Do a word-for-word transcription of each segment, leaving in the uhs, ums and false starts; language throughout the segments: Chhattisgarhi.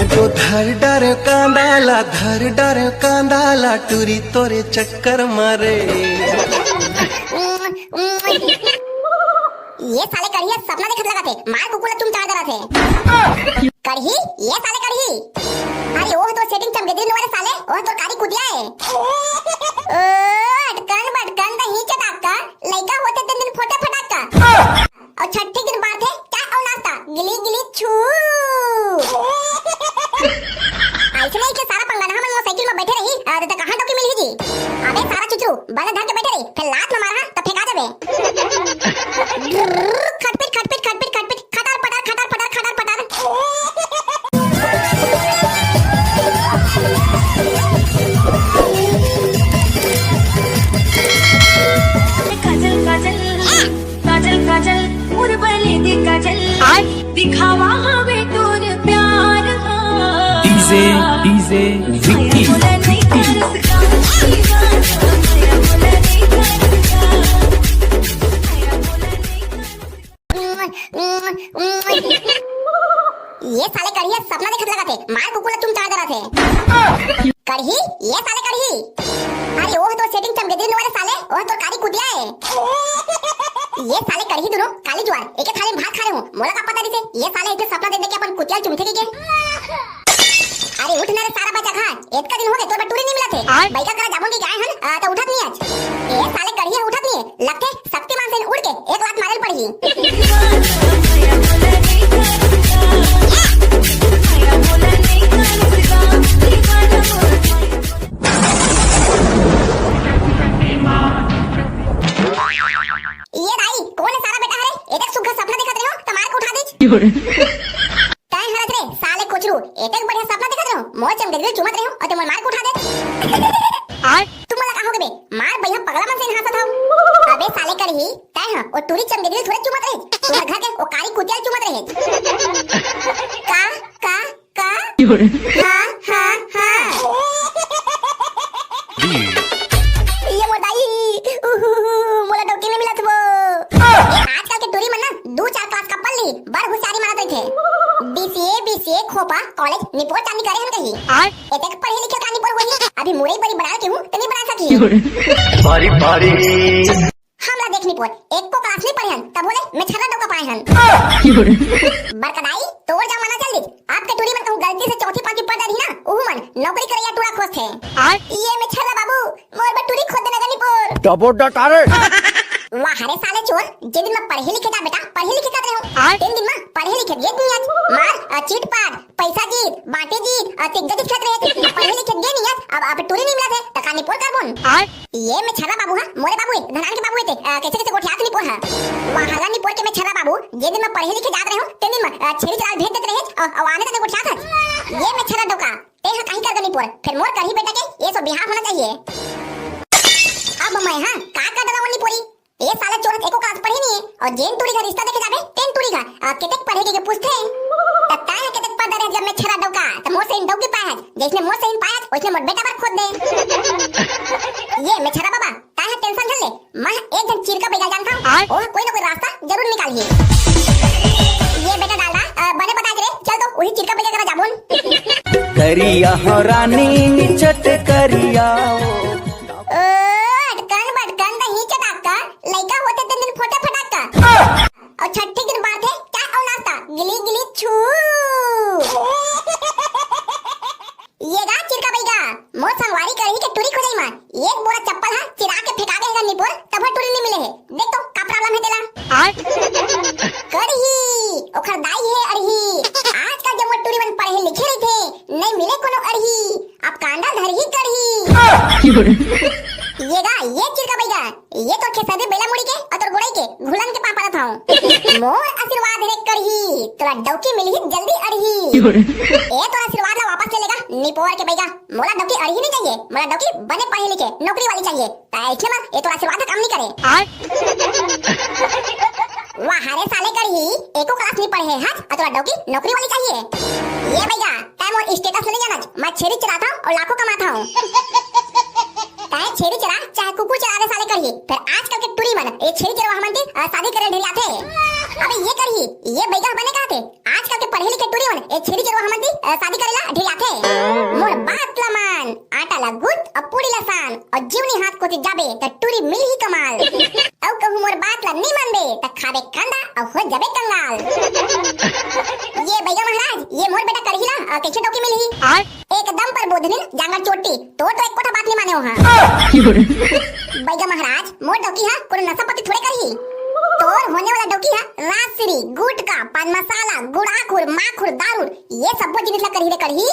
तो धर डार कांदा ला, धर डार कांदा ला, टूरी तोरे चक्कर मारे। ये साले कढ़िया सपना देखत लगत हे, मार कुकुर ला चुम चाड़ डरत हे। कढ़ी, ये साले कढ़ी। अरे ओह तो सेटिंग चमके दिन वाले साले, ओह तो कारी कुतिया हे। ओ, अटकन बटकन दही चटाका, लइका होते तेन दिन फोटे फटाका। अउ छट्ठी दिन बात हे, चाय अउ नाश्ता, गिली गिली छू। अइसने के सारा पंगनहा मन मोर साइकिल में बैठे रही, अ, त कहाँ डौकी मिलही जी? अबे सारा चुचरू, बने धर के बैठे रही, फिर लात में मारहा, त फेंका देबे। खटपिट, खटपिट, खटपिट, खटपिट, खटर पटर, खटर पटर, खटर पटर। काजल काजल, काजल काजल, उर्बले दी काजल। दिखावा हवे तोर प्यार। DJ, DJ Vicky. ये साले कढ़िया सपना देखत लगत हे, मार कुकुर ला चुम चाड़ डरत हे। कढ़ी, ये साले कढ़ी। अरे ओह तो सेटिंग चमके दिन वाले साले, ओह तो कारी कुतिया हे। ये साले कढ़ी दुनो काली जुआर, एके थाली में भात खा रहे हो, मोला का पता रिसे, ये साले इतने सपना देख देख के अपन कुतिया चुमथे के। अरे उठ ना रे सारा बच्चा खा, एतका दिन हो गए तोर बर टूरी नहीं मिलत हे। आय। बैगा करा जाबो के गाय हन, आ, त उठत नहीं आज। ए साले कढ़िया उठत नहीं हे, लगथे शक्तिमान से उड़ के एक लात मारे ल पड़ही। ये दाई, कौन है सारा बेटा हरे? एतक सुग्घर सपना देखत रहे हो, त मार के उठा दीच। तैं हरत रे, साले कोचरू, एतेक बढ़िया सपना देखत रहे हो, मोर चमगेदरी चुमत रहे हो, अउ ते मोर मार के उठा दे। आय। तुम मोला का हो गए बे? मार भैया पगला मन से हांसत हव। अबे साले कढ़ी, तैं ह, ओ टूरी चमगेदरी थोड़े चुमत रहे, तुम्हार घर के ओ कारी कुतिया चुमत रहे। का, का, का? हाँ, हाँ, हाँ। ये मोर दाई, उहुहु, मोला डौकी नहीं मिलत वो। ये आजकल के टूरी मन ना दू चार क्लास का पढ़ ली, बड़ होशियारी मारत रहिथे। बीसीए, बीसीए, खोपा, कॉलेज, निपोर चांदी करे हन कही। आय। एतेक पढ़े लिखे का निपोर होही, अभी मुरई बरी बनाए के हूँ, त नहीं बना सकी। बारी बारी। हमला देख निपोर, एको क्लास नहीं पढ़े हन, तब बोले मैं छर्रा डौका पाए हन। बड़का दाई, तोर जमाना चल दिस। अब के टूरी मन कहूँ गलती से चौथी पांचवी पढ़ रही ना, उहू मन नौकरी करैया टूरा खोजथे। आय। ये मैं छर्रा बाबू, मोर बर टूरी खोज देना गा निपोर। डबो डटारे। वाह रे साले चोर, जे दिन में पढ़े लिखे जा बेटा, पढ़े लिखे जात रहे हो। आय। तेन दिन में पढ़े लिखे ये दुनिया मार, अ, चीट पाट, पैसा जीत, बांटे जीत, अ, तिग्गा जीत खेत रहे थे। पढ़े लिखे गे नहीं आज, अब, अब टूरी नहीं मिला थे, त का निपोर कर बोन? आय। ये मैं छर्रा बाबू हा, मोरे बाबू हे, धनान के बाबू हे ते, अ, कैसे कैसे गोठियात निपोर हा। वहाँ निपोर के मैं छर्रा बाबू, जे दिन मैं पढ़े लिखे जात रहे हूँ, तेन दिन मैं, अ, छेरी चराल भेज देते रहे, अ, अ, आने तने गोठियात हस। ये मैं छर्रा डौका, ते हा कहीं कर गा निपोर, फिर मोर कढ़ी बेटा के, ये सब बिहाव होना चाहिए। अब मैं हा, का कर डरावन निपोरी? ए साला चोरत एको क्लास पढ़े नहीं है, और जेन टूरी घर रिश्ता देखे जाबे, तेन टूरी घर, आ, केतेक पढ़े के, के पूछथे? त तैं ह केतेक पढ़ रहे जब मैं छर्रा डौका, त मोर सही डौकी पाए हस, जैसने मोर सही पाए हस, वैसने मोर बेटा बर खोज दे। ये मैं छर्रा बाबा, तैं ह टेंशन झन ले, मैं एक झन चिरका बैगा जानता हूँ, आय। ओह कोई ना कोई रास्ता जरूर निकालही। ये बेटा डालडा, अ, बने बता के रे, चल तो वही चिरका बैगा करा जाबोन। करिया हो रानी निचट करिया। ओ, अटकन बटकन दही चटाका, लइका होते तेन दिन फोटे फटाका। अउ छट्ठी दिन बात हे, चाय अउ नाश्ता, गिली गिली छू। ये गा चिरका बैगा, मोर संगवारी करही के टूरी खोजई मा, एक बोरा चप्पल हा चिरा के फेंका गे हे गा निपोर, तभो टूरी नी मिले हे। देख तो, का problem हे तेला? आय। करही, ओखर दाई हे अड़ही। आजकल जम्मो टूरी मन पढ़े लिखे रहिथे, नइ मिले कोनो अड़ही। अब कांदा धरही कड़ही। ये गा, ये चिरका बैगा, ये तोर खेसरी बेला मुड़ी के अउ तोर गोड़ई के घुलन के पाँव परत हंव। मोर आशीर्वाद रे कड़ही, तोला डौकी मिलही जल्दी अड़ही। ए तोर आशीर्वाद ला वापस ले लेगा, निपोर के बैगा। मोला डौकी अड़ही नहीं चाहिए, मोला डौकी बने पढ़े लिखे, नौकरी वाली चाहिए। त अइसने मा ए तोर आशीर्वाद ह काम नहीं करे। आय। वाह रे साले कड़ही, एको क्लास नहीं पढ़े हस, अउ तोला डौकी नौकरी वाली चाहिए। ये बैगा, तैं मोर status नहीं जानत, मैं छेरी चरात हंव अउ लाखों कमात हंव। तैं छेरी चरा, चाहे कुकुर चरा रे साले कड़ही, फिर आजकल के टूरी मन, ये छेरी चरवाहा मन के, अ, शादी करे ढेरियाथे। अबे ये करही, ये बइगा बने कहथे, आजकल के पढ़े लिखे टूरी मन ए छेरी चरवा हमन ती, अ, शादी करेला ढेरियाथे। मोर बात ला मान, आटा ला गूंथ अउ पूड़ी ला सान, अउ जीवनी हाथ कोती जाबे त टूरी मिलही कमाल। अउ कहूँ मोर बात ला नी मानबे त खाबे कांदा अउ हो जाबे कंगाल। ये बइगा महाराज, ये मोर बेटा करही ला, अ, कइसे डौकी मिलही? एकदम पर बोधनिन जांगर चोटी, तोर तो एको ठा बात नी माने हो हाँ। बइगा महाराज, मोर डौकी हा कोनो नशा पत्ती थोड़े करही। तोर होने वाला डौकी हा राजश्री, गुटखा, पान मसाला, गुड़ाखुर, माखुर, दारू, ये सब्बो जिनिस ला करही रे करही।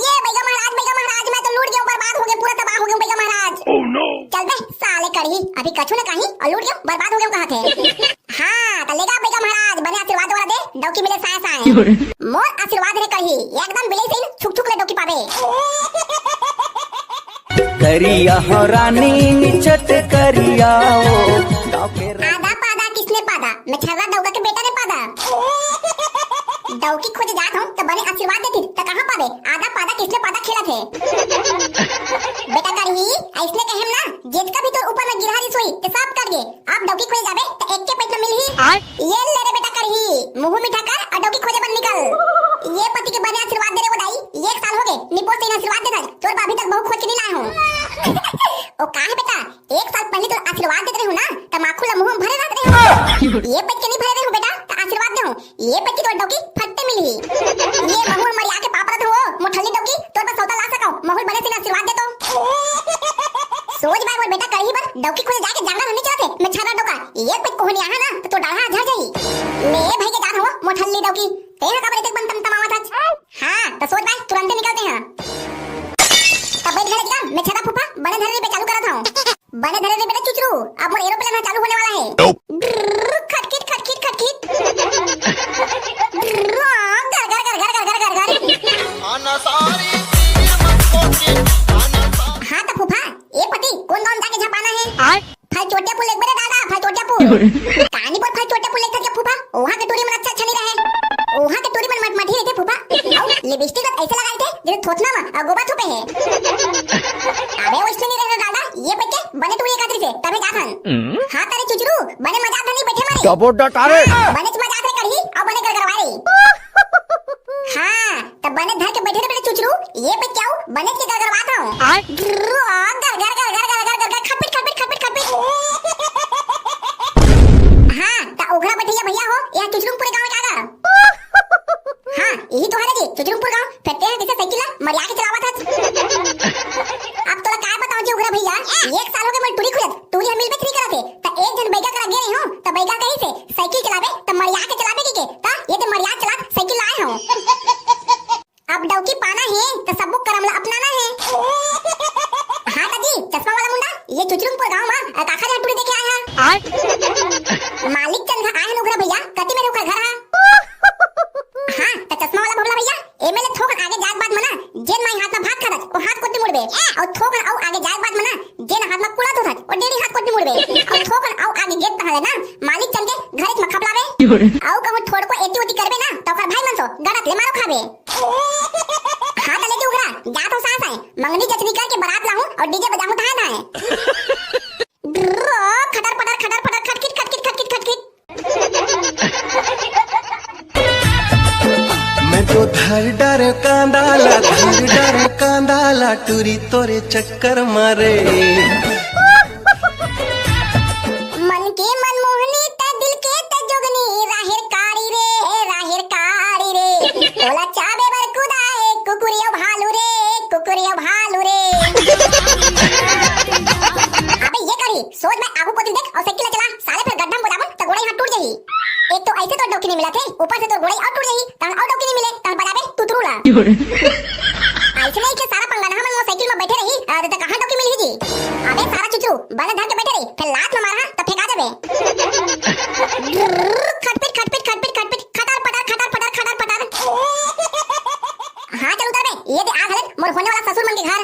ये बइगा महाराज, बइगा महाराज, मैं तो लूट गेंव, बर्बाद हो गेंव, पूरा तबाह हो गेंव बइगा महाराज। चल बे साले करही, अभी कछु न कही अउ लूट गेंव, बर्बाद हो गेंव कहत हे। हाँ, त लेगा बइगा महाराज, बने आशीर्वाद वाला दे, डौकी मिले साय साय। मोर आशीर्वाद रे करही, एकदम बिलई सही छुक छुक ले डौकी पाबे। करिया हो रानी मिचट करिया ओ, गाँव के रा- आधा पादा किसने पादा, मैं छर्रा डौका के बेटा ने पादा। डौकी खोजे जात हूँ त बने आशीर्वाद देती, त कहाँ पाबे? आधा पादा किसने पादा खेलत हे। बेटा करही, अइसने कहेम ना, जेतका भी तोर ऊपर में गिरहा रिस होही, ते सब कट गे। अब डौकी खोजे जाबे त एक्के पइत में मिलही। आय। ये ले रे बेटा करही, मुंह मीठा कर अउ डौकी खोजे बर निकल। ये पति के बने आशीर्वाद दे रे वो दाई, एक साल हो गे, निपोर से आशीर्वाद देत हस, तोर बर अभी तक बहू खोज के नी लाए हूँ। ओ का हे बेटा, एक साल पहले तो आशीर्वाद देत रहे हो ना, त माखू ला मुंह में भरे रहत रहे हो। ये पति के नी भरे रहे हो बेटा, त आशीर्वाद दे हो। ये पति तो डौकी फट्टे मिलही। ये महू हमर आके पाप रत हो, मोठल्ली डौकी, तोर बर सौदा ला सकव, महू बने से आशीर्वाद दे तो। सोच भाई, मोर बेटा करही बर डौकी खोजे जाके जंगल हनी चलत हे, मैं छर्रा डौका, ये पति कोहनी आहा ना, त तोर डाढ़ा झर जाही। ले भाई के जात हो, मोठल्ली डौकी, ते ह काबर एतेक बन तमतमावत हच? हाँ, त सोच भाई, तुरंते निकलते हैं। तब बैठ घरे जा, मैं छर्रा फूफा, बने धरे रे बे चालू करत हूँ। बने धरे रे बेटा चुचरू, अब मोर एरोप्लेन ह चालू होने वाला हे। खटखिट, खटखिट, खटखिट, खटखिट। गर, गर, गर। हाँ त फूफा, ए पति, कोन गाँव जाके झपाना हे? आय। फलचोटिया पुल एक बेरे दादा, फलचोटिया पुल। कहानी पर फलचोटिया पुल एक था क्या फूफा? वहाँ के टूरी मन अच्छा अच्छा नहीं रहे। वहाँ के टूरी मन मटमटी रहिथे फूफा। अउ लिपस्टिक ला अइसे लगाए थे, जैसे थोथना मा, अ, गोबर थोपे हे। अबे, वइसने नहीं रहे दादा, ये पति के बने टूरी एकादरी से, तभे जात हन। हम्म। हाँ, तेरे चुचरू, बने मजा धनी बैठे मारे। डबो डटारे। बने मजा रे करही, अउ बने गरगरवा रे। हाँ, त बने धर के बैठे रे बेटा चुचरू, ये पति के अउ बने के गरगरवात हूँ। आय। गर, गर, गर, खटपिट, खटपिट, खटपिट, खटपिट। हाँ, त उघरा बैठइया भइया हो, ये चुचरू पूरे गाँव में का गा? हाँ, यही तो हरे जी, चुचरुमपुर गाँव। फेर तें ह कइसे साइकिल ला मरिया के चलावत हस? अब तोला काय बतावं जी उघरा भइया, एक साल हो गे मोर टूरी खोजत, टूरी ह मिलबे नहीं करत हे। त एक झन बइगा करा गे रहे हूँ, त बइगा कहिस हे, साइकिल चलाबे, त मरिया के चलाबे कहिके, त ये दे मरिया चलात साइकिल लाए हूँ। अब डौकी पाना हे, त सबो करम ला अपनाना हे। हाँ त जी, चश्मा वाला मुंडा, ये चुचरुमपुर गाँव मा, अ, काखर यहाँ टूरी देखे आए हा? आय। मालिक चंद हा आए हन उघरा भइया, कति मेर ओखर घर हा? हाँ, त चश्मा वाला भोभला भइया, एमे ले थोकन आगे जाए के बाद म ना, जेन माई हाथ म भात खाथस, ओ हाथ कोती मुड़बे। अउ थोकन अउ आगे जाए के बाद म ना, जेन हाथ म कुला धोथस, ओ डेढ़ी हाथ कोती मुड़बे। अउ थोकन अउ आगे गेत तहाँ ले ना, मालिक चंद के घरेच म खपलाबे। अउ कहूँ थोड़को एती ओती करबे ना, त ओखर भाई मन सो गड़त ले मारो खाबे। हाँ, त ले जी उघरा, जात हूँ सास आए, मंगनी जचनी करके बरात लाहूँ अउ DJ बजाहूँ तहाँ तहाँ। खटर पटर, खटर पटर, खटखिट, खटखिट, खटखिट, खटखिट। मैं तो धर डर कांदा ला, धर डर कांदा ला, टूरी तोरे चक्कर मारे। मन के मनमोहनी त दिल के त जोगनी, राहेर काड़ी रे, राहेर काड़ी रे। तोला चाबे बर कुदाए, कुकुरियो भालू रे, कुकुरियो भालू रे। अबे ये करी, सोच मैं आगू कोती देख अउ साइकिल ला चला, साले फेर गड्ढा में बजाबो त गोड़ई हाथ टूट जाही। एक तो अइसे तोर डौकी नहीं मिलत हे, ऊपर से तोर गोड़ई अउ टूट जाही, तहन अउ डौकी नहीं मिले, तहन बजाबे तुतरू ला। अइसे नहीं के सारा पंगनहा मन मोर साइकिल में बैठे रही, अ, त कहाँ डौकी मिलही जी? अबे सारा चुचरू, बने धर के बैठे रही, फेर लात में मारहा त फेंका देबे। खटपिट, खटपिट, खटपिट, खटपिट, खटर पटर, खटर पटर, खटर पटर। हाँ, चल उतर बे, ये दे आ घले मोर होने वाला ससुर मन के घर।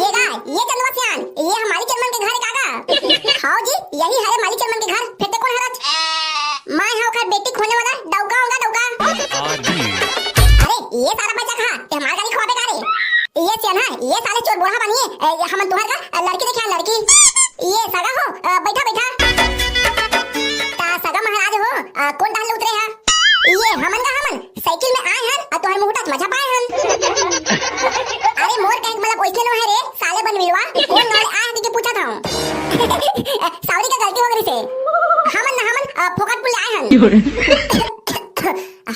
ये गा, ये चंदवा सियान, ये ह माली चंद मन के घर हे का गा? हाँ जी, यही हरे माली चंद मन के घर, फेर ते कोन हरच? मैं ह ओखर बेटी के होने वाला डौका हूँ गा, डौका। अरे, ये सारा बच्चा कहाँ? ते हमार गाड़ी खुआबे का रे? ये सियान हा, ये साले चोर बोरहा बनिए, ए, हमन तुहर का लड़की देखे, लड़की। ये सगा हो, आ, कोन डहर ले उतरे हा? ये हमन का हमन साइकिल में आए हन, आ तोहर मुंह टच मजा पाए हन। अरे मोर कहे के मतलब ओइसने नो है रे, साले बनविलवा, कोन गाँव ले आए हन के पूछत हूँ। सॉरी का गलती हो गई से। हमन ना हमन, आ, फोकटपुर ले आए हन।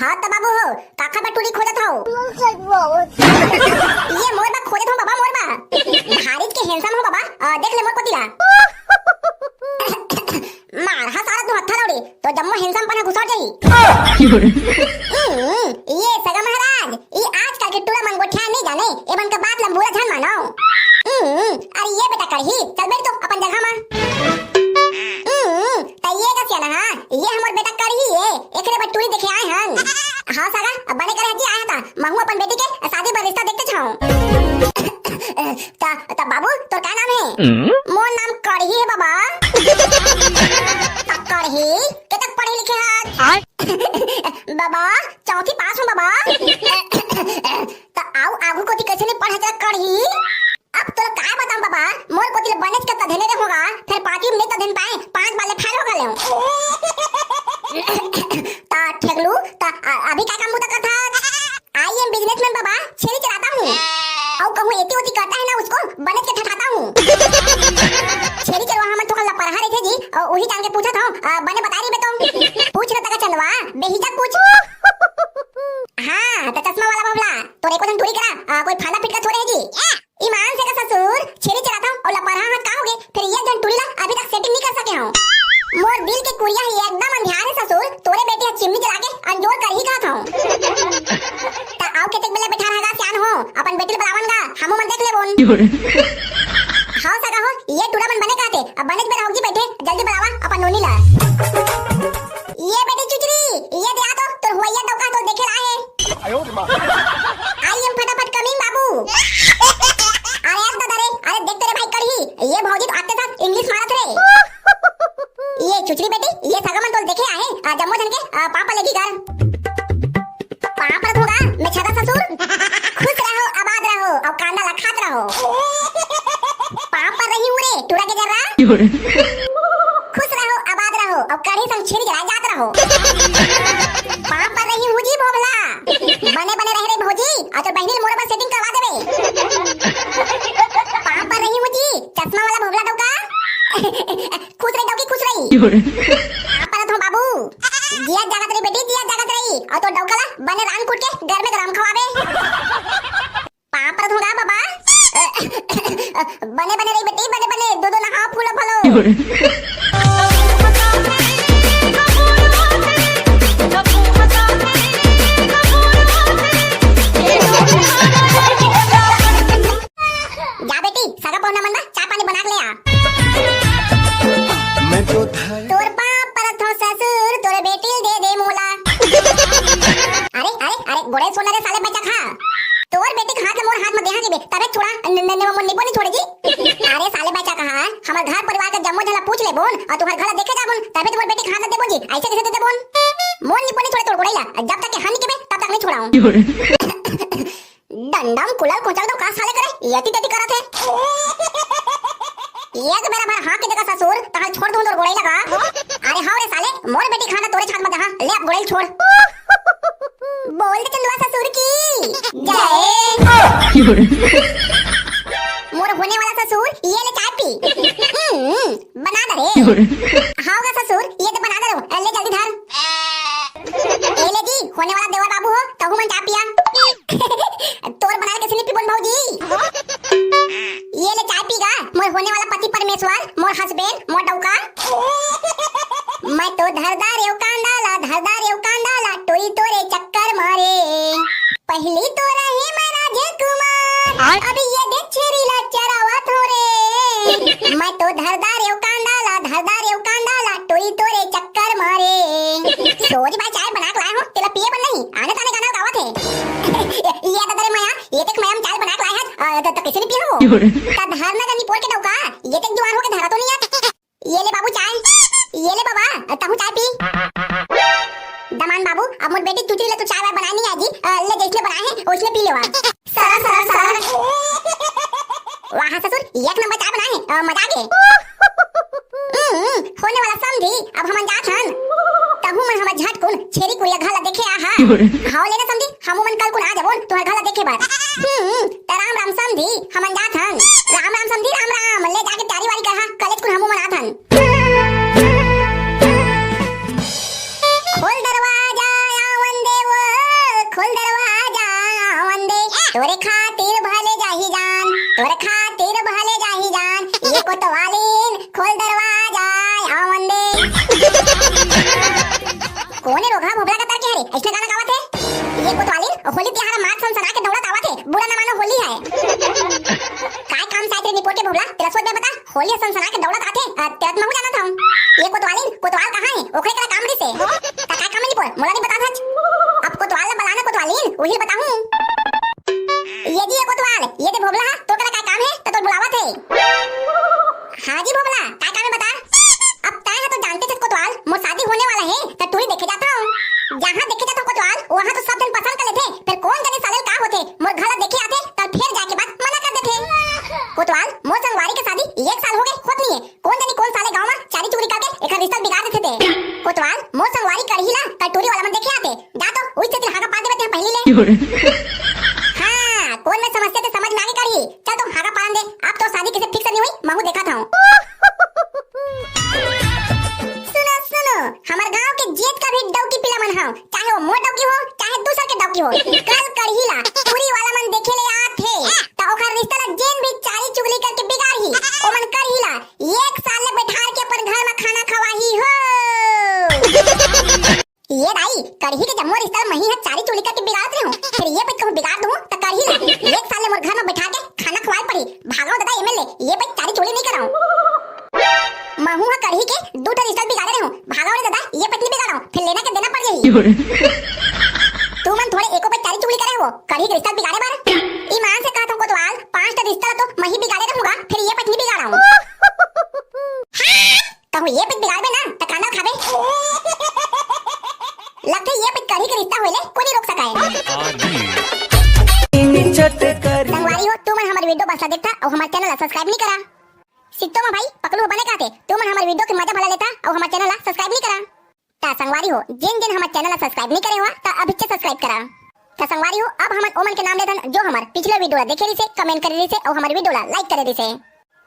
हाँ त बाबू हो, काखर बर टूरी खोजत हव? ये मोर बा खोजत हव बाबा, मोर बा। भारी के handsome हो बाबा, आ, देख ले मोर कोती ला। मार हा सारा तू हत्था लौड़ी, तो जम्मो handsome पन ह घुसर जाही। हम्म, ये सगा महाराज, ये आजकल के टूरा मन गोठिया नहीं जाने, ए मन के बात ल बुरा झन मानो। हम्म, अरे ये बेटा कड़ही, चल बैठ तो अपन जगह मा। हम्म, त ये का सियाना हा, ये हमर बेटा कड़ही ए, एकरे बर टूरी देखे आए हन। हाँ सगा, अब बने करे हजी आए हता, महू अपन बेटी के शादी बर रिश्ता देखते छाऊं। त, त बाबू, तोर का नाम है? मोर नाम कड़ही है बाबा। त कड़ही, केतक पढ़े लिखे हस? बाबा, चौथी पास हूँ बाबा। त आऊ आगू कोती कैसे नहीं पढ़े जा कड़ही? अब तोला काय बताऊं बाबा, मोर कोती ले बनेच के तधेने रे होगा, फिर पांचवी में नहीं तधेन पाए, पांच बार ले फेल हो गए हूँ। त ठेगलू, त अ-, अभी का काम बुता करत हस? I am businessman बाबा, छेरी चराता हूँ। अउ कहूँ एती ओती करता है ना उसको, बनेच के ठठाता हूँ। छेरी चरवा हमन थोकन लपरहा रहिथे जी, अउ उही जान के पूछत हूँ, अ, बने बता रही बे तो। पूछ ना तका चंदवा, बेहिचक पूछ। हाँ, त चश्मा वाला बबला, तोर एको झन टूरी करा, अ, कोई फांदा फिटका थोड़े है जी। ईमान से का ससुर, छेरी चराथंव अउ लपरहा हंव का होगे, फेर एक झन टूरी ला अभी तक setting नइ कर सके हंव। मोर दिल के कुरिया ह एकदम अंधियार हे ससुर, तोरे बेटी ह चिमनी जला के अंजोर करही कहत हंव। त अउ केतेक बेला बैठा रहगा सियान हो, अपन बेटी ला बलावन गा, हमू मन देख लेबोन। हव सगा हो, ये टूरा मन बने कहथे, अब बनेच बेरा होगे बैठे, जल्दी बलावा अपन नोनी ला। ये बेटी चुचरी, ये दे आ तो, तोर हुवइया डौका तो देखे ला हे। आई एम फटाफट कमिंग बाबू। अरे ददा रे, अरे देख तेरे भाई कड़ही, ये भौजी तो आते साथ इंग्लिश मारत रे। ये चुचरी बेटी, ये सगा मन तोल देखे आहे, आ जम्मो झन के, आ, पापा लेगी घर। पाप रखूंगा मैं छदा ससुर। खुश रहो, आबाद रहो, अउ कांदा ला खात रहो। पाप पर रही हूँ रे, टूरा के जर्रा। खुश रहो, आबाद रहो, अउ कढ़ी संग छेरी जला जात रहो। पाँव पर रही हूँ जी भोभला। बने बने रह रे भौजी, अउ तोर बहिनी ल मोर बर setting करवा देबे। पाँव पर रही हूँ जी, चश्मा वाला भोभला डौका। खुश रही डौकी, खुश रही। पाँव परत हूँ बाबू। जिया जागत रही बेटी, जिया जागत रही, अउ तोर डौका ला बने रांध कूट के गरमे गरम खवाबे। पाँव परत हूँ गा बाबा। बने बने रही बेटी, बने बने, दो दो नहाव फूलो फलो। जा बेटी, सगा पहुना मन ला चाय पानी बना के ले आ। मैं तो धा- तोर पाँव परत हूँ ससुर, तोर बेटी ल दे दे मोला। अरे अरे अरे, गोड़े सोना रे साले बच्चा खा। तोर बेटी के हाथ ल मोर हाथ म देहा जीबे, तभे छोड़ा, न-, न-, न-, मोर निपो नहीं छोड़े जी। अरे साले बच्चा कहा, हमर घर परिवार के जम्मो झन ला पूछ लेबोन, अउ तुहर घर ला देखे जाबोन, तभे तो मोर बेटी के हाथ ला देबो जी, ऐसे कैसे दे देबोन? मोर निपो नहीं छोड़े तोर गोड़े ला, जब तक के हम नहीं केबे, तब तक नहीं छोड़ाऊं। डंडम कुलल कोचल दो का साले करे, यति तति करत हे। एक बेरा भर हाँ के जगह ससुर, तहां छोड़ दूं तोर गोड़े लगा। अरे हाँ रे साले, मोर बेटी के हाथ ला तोरे हाथ म देहा, ले अब गोड़े छोड़। बोल दे चंदवा ससुर की जय। मोर होने वाला ससुर, ये ले चाय पी। हम्म, बना दे रे। हाँ गा ससुर, ये तो बना दे रे, ले जल्दी धर। ए ले जी, होने वाला देवर बाबू हो, तहू मन चाय पिया। तोर बनाए कैसे नहीं पीबोन भौजी? ये ले चाय पी गा, मोर होने वाला पति परमेश्वर, मोर husband, मोर डौका। मैं तो धरदा रेव कांदा ला, धरदा रेव कांदा ला, टोई तोरे चक्कर मारे। पहली तो रहे मैं राजकुमार, आय। अब ये देख छेरी ला चरावत हो रे। मैं तो धरदा रेव कांदा ला, धरदा रेव कांदा ला, टोई तोरे चक्कर मारे। सोरी भाई चाय बना के लाए हो, तेला पिए बर नहीं, आने ताने गाना गावत हे। ये ददा रे मया, ये तक मैं चाय बना के लाए हस, अ, त, त कैसे नहीं पिए हो? त धरना का निपोर के डौका, ये तक जुआन हो के धरा तो नहीं है। ये ले बाबू चाय, ये ले बाबा, तहू चाय पी। दमान बाबू, अब मोर बेटी चुचरी ले तो चाय वाय बनाए नहीं आजी, अ, ले जैसले बनाए हे, वैसले पी लेवा। सरर, सरर, सरर। वाह ससुर, एक नंबर चाय बनाए हे, अ, मजा आ गे। हम्म, होने वाला समधी, अब हमन जात हन। तहू मन हमर छेरी कुरिया घर ला देखे आ हा। हव लेना समधी, हमू मन कल कुन आ जाबोन तुहर घर ला देखे बर। हम्म, त राम राम समधी, हमन जात हन। राम राम समधी, राम राम। ले जाके तैयारी वारी कर हा, कलेज कुन हमू मन आत हन। खोल दरवाजा, आवन दे वो, खोल दरवाजा, आवन दे। तोरे खातिर भले जाही जान, तोरे खातिर भले जाही जान। ये कोतवालीन, खोल दरवाजा, आवन दे। कोने रोगहा भोभला का तरके हरे, अइसने गाना गावत हे? ये कोतवालीन, होली तिहार मार सनसना के दौड़त आवत हे, बुरा न मानो होली हे। काय काम साइत रे निपोर के भोभला, तेला सोच बे बता, होली सनसना के दौड़त आथे, अ, तेला त महू जानत हूँ। ये कोतवालीन, कोतवाल कहाँ हे? ओकरे करा काम रिसे। त काय काम हे निपोर, मोला नहीं बता सच। अब कोतवाल ला बलाना कोतवालीन, उही बताहूँ। ये जी, ये कोतवाल, ये दे भोभला हा, तोर करा काय काम हे, त तोर बुलावत हे। हाँ जी भोभला, काय काम हे बता? अब तैं हा तो जानते छस कोतवाल, मोर शादी होने वाला हे, त टूरी देखे जाता हूँ। जहाँ देखे जाता हूँ कोतवाल, वहाँ तो सब जन पसंद कर लेथे, फिर कोन जनी साले ल का होथे, मोर घर ला देखे आथे, त फिर जाके बाद मना कर देथे। कोतवाल, मोर संगवारी के शादी एक साल हो गए, होत नहीं हे, कोन जनी कोन साले गाँव में चारी चुगली करके एकर रिश्ता बिगाड़ देथे ते। कोतवाल, मोर संगवारी करही ला, कल टूरी वाला मन देखे आथे, जा तो, उही सेती हागा पार देबे तेहा पहिली ले। हाँ, कोन में समस्या ते समझ में आगे करही। चल तो हागा पारन दे, अब तो शादी किसे fix नहीं हुई, महू देखत हूँ। सुनो, सुनो, हमर गांव के जेतका भी डौकी पीला मन हव, चाहे वो मोर डौकी हो, चाहे दूसर के डौकी हो, कल करही ला, टूरी वाला मन देखे ले आत हे, त ओखर रिश्ता ला जेन भी चारी चुगली करके बिगाड़ही, ओमन करही ला, एक साल ले बैठार के अपन घर में खाना खवाही हो। ये दाई, करही के जम्मो रिश्ता ल मही ह चारी चुगली करके बिगाड़त रहे हूँ, फिर ये पइत कहूँ बिगाड़ दूँ त करही ला। एक साल ले मोर घर में बैठा के खाना खवाए पड़ी। भागो दादा एमएलए, ये पइत चारी चुगली नहीं कराऊँ। महू ह करही के दू ठो रिश्ता बिगाड़े रहे हूँ। भागो रे दादा, ये पइत नहीं बिगाड़ो, फिर लेना के देना पड़ जाही। तू मन थोड़े एको पइत चारी चुगली करे हो, करही के रिश्ता बिगाड़े बर। ईमान से कहत हूँ कोतवाल, पांच ठो रिश्ता ला तो मही बिगाड़े रहूँगा, फिर ये पइत नहीं बिगाड़ाऊँ। कहूँ ये पइत बिगाड़बे ना, त कांदा खाबे। लगथे ये पइत करही के रिश्ता होए ले कोई नहीं रोक सकाए। संगवारी हो, तुमन हमर video बस ला देखथा अउ हमर channel ला subscribe नहीं करा। सित्तो मा भाई, पकलू हो बने काथे, तुमन हमर video के मजा भला लेथा अउ हमर channel ला subscribe नहीं करा। त संगवारी हो, जेन जेन हमर channel ला subscribe नहीं करे हो, त अभिच्चे subscribe करा। त संगवारी हो, अब हमन ओमन के नाम लेथन जो हमर पिछले video ला देखे रिसे, comment करे रिसे अउ हमर video ला like करे रिसे।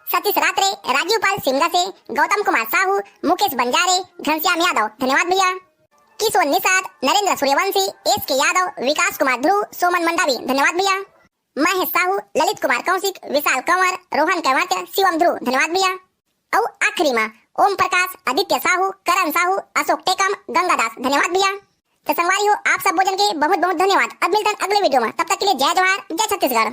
सतीश रात्रे, राजीव पाल सिमगा से, गौतम कुमार साहू, मुकेश बंजारे, घनश्याम यादव, धन्यवाद भैया। किशोर निषाद, नरेंद्र सूर्यवंशी, एस के यादव, विकास कुमार ध्रुव, सोमन मंडावी, धन्यवाद भैया। महेश साहू, ललित कुमार कौशिक, विशाल कंवर, रोहन कंवरत्य, शिवम ध्रुव, धन्यवाद भैया। अउ आखिरी मा ओम प्रकाश, आदित्य साहू, करण साहू, अशोक टेकम, गंगादास, धन्यवाद भैया। त संगवारी हो, आप सब भोजन के बहुत बहुत धन्यवाद। अब मिलथन अगले video मा, तब तक के लिए जय जोहार, जय छत्तीसगढ़।